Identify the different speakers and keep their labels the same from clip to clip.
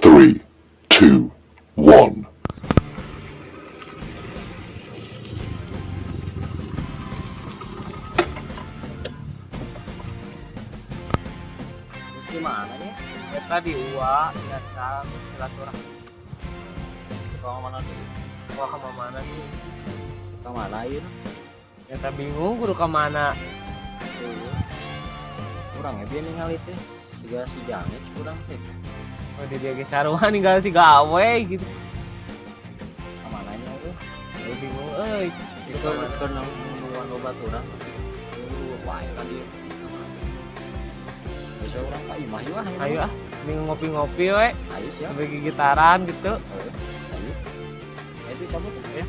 Speaker 1: 3, 2, 1.
Speaker 2: Terus di mana ya?
Speaker 3: Eta di UA biasa silaturahmi.
Speaker 2: Ke mana tuh?
Speaker 3: Wah, ke mana sih?
Speaker 2: Ke mana ieu?
Speaker 3: Eta bingung kudu ke mana.
Speaker 2: Kurang ya bieu ningali teh. Siga si Jangit kurang teh.
Speaker 3: Oh, di dia ge sarua ninggal si gawe gitu.
Speaker 2: Ke mana nya euy?
Speaker 3: Gua bingung euy.
Speaker 2: Itu keur nungguan obat urang. Tunggu wae ka dieu. Bisa urang ka imah yeuh ah.
Speaker 3: Ayo ah, mending ngopi-ngopi we,
Speaker 2: Ayo siap.
Speaker 3: sampai gitaran gitu.
Speaker 2: Heeh. Ayo. Ayo cabut ya.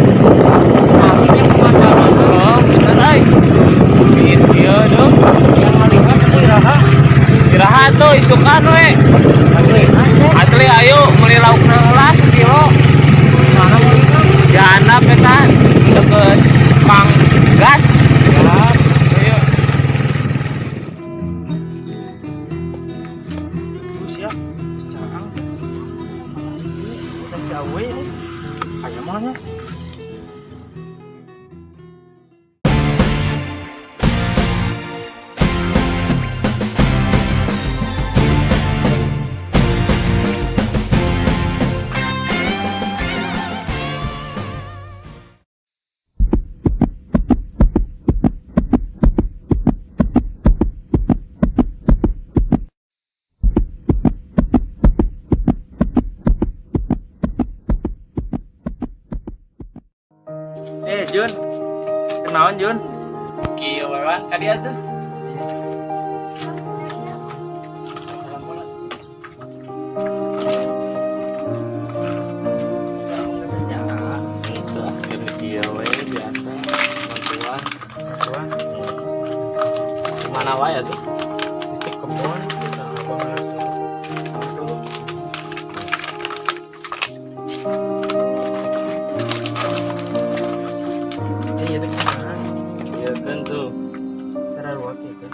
Speaker 3: Harusnya pemandangan oh, bener euy. Geus kieu duh.
Speaker 2: Yang ngaliwat teh iraha.
Speaker 3: Iraha tuh isukan we. Asli ayo meuli laukna heula sekilo.
Speaker 2: Mana meulina?
Speaker 3: Di handap eta deket pang gas.
Speaker 2: Siap.
Speaker 3: Ayo.
Speaker 2: Siap. Sekarang. Udah si Awe ini. Ayo mana?
Speaker 3: Jun. Kenaon Jun? Kieu we Wan, ka dieu tuh. Itu ah, kieu we biasa. Bantuan.
Speaker 4: Bantuan.
Speaker 3: Kemana wae atuh?
Speaker 4: Di kebun kita abang langsung. Iya itu gimana?
Speaker 3: Iya kan tuh.
Speaker 4: Sararua gitu.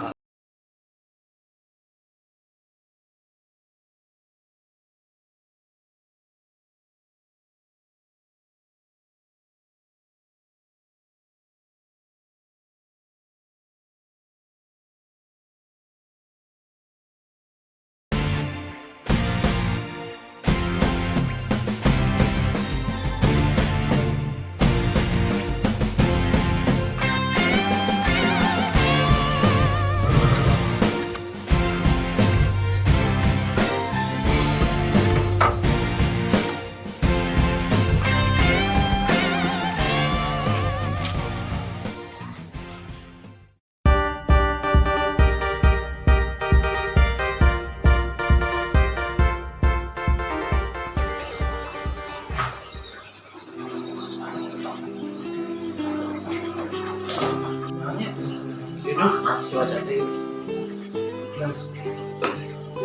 Speaker 2: Mas cuaca teh.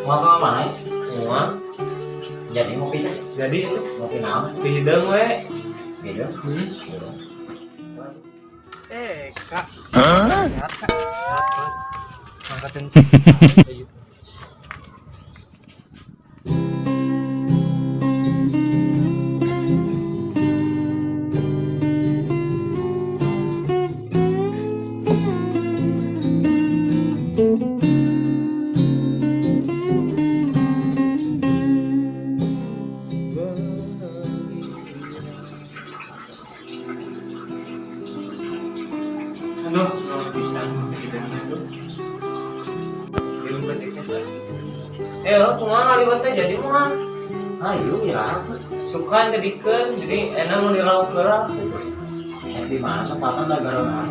Speaker 2: Mau ke mana ya?
Speaker 3: Semua.
Speaker 2: Jadi ngopi teh.
Speaker 3: Jadi itu
Speaker 2: Ngopi naon?
Speaker 3: di hideung we.
Speaker 2: Gitu.
Speaker 3: Hmm.
Speaker 4: Kak. Sehat, Kak. Sehat, Kak. Angkatin sih. Gitu.
Speaker 3: Aduh, nggak bisa hidungnya tuh. Belum pendeknya. Lo kumaha ngaliwat teh jadi mah?
Speaker 2: Ayo ya.
Speaker 3: Suka jadikeun, jadi enak mau dilauk heula.
Speaker 2: Di mana tempatnya da garongan?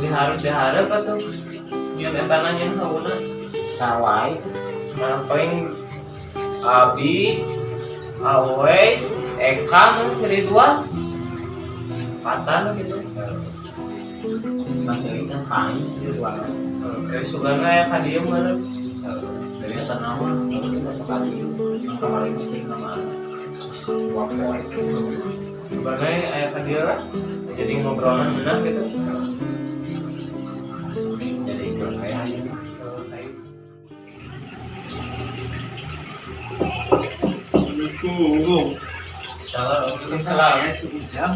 Speaker 3: Diharap diharap atuh. Nyeun eta nanya hauna.
Speaker 2: Sawai.
Speaker 3: Nah, paling Abi, Awe, Eka, si Ridwan, Patan gitu.
Speaker 2: Sampai kan tai di warung.
Speaker 3: Dari sugana ya ka dieu meureun.
Speaker 2: Dari sana mah aku tuh masuk kali yang kemarin penting nama wapoy.
Speaker 3: Sugana aya ka dieu lah. Jadi ngobrolan benar gitu.
Speaker 2: Jadi kalau saya aja.
Speaker 3: Ayo.
Speaker 4: Assalamualaikum.
Speaker 3: Waalaikumsalam.
Speaker 4: Jam.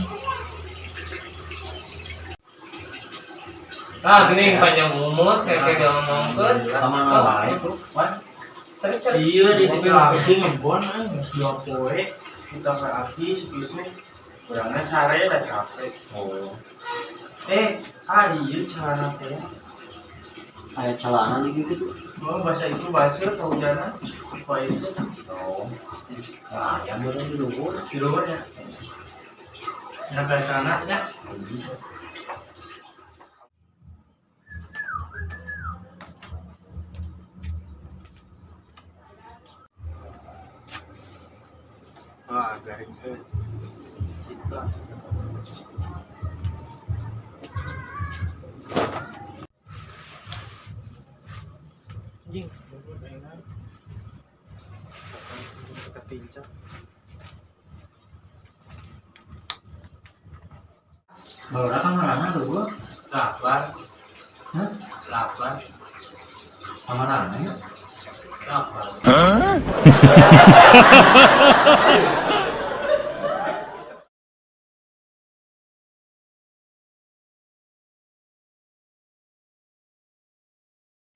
Speaker 3: Ah, gini panjang umur kayak kayak dia ngomongkeun.
Speaker 2: Sama wae tuh. Wan.
Speaker 3: Tarik tarik.
Speaker 4: Iya, di TV lagi ngebon ah, geus 2 poe. Kita ke aki isuk kurangnya sare lah capek.
Speaker 2: Oh.
Speaker 4: Eh, ah iya celana teh.
Speaker 2: Kayak celana nih gitu.
Speaker 4: Mau bahasa itu bahasa kehujanan supaya itu
Speaker 2: Oh. Nah, ayam baru di luhur.
Speaker 4: di luar ya. Nah, kayak celananya. Wah, garing tuh. Cita. Anjing, bubur enak. Ketincak.
Speaker 2: Baru kan mana tuh gua?
Speaker 3: Lapar.
Speaker 2: Hah?
Speaker 3: Lapar.
Speaker 2: Sama mana ya?
Speaker 3: Lapar.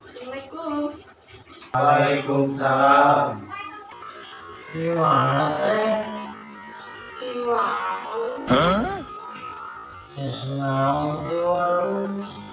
Speaker 5: Assalamualaikum.
Speaker 3: Waalaikumsalam. Gimana teh?
Speaker 5: Wow.
Speaker 3: Di warung.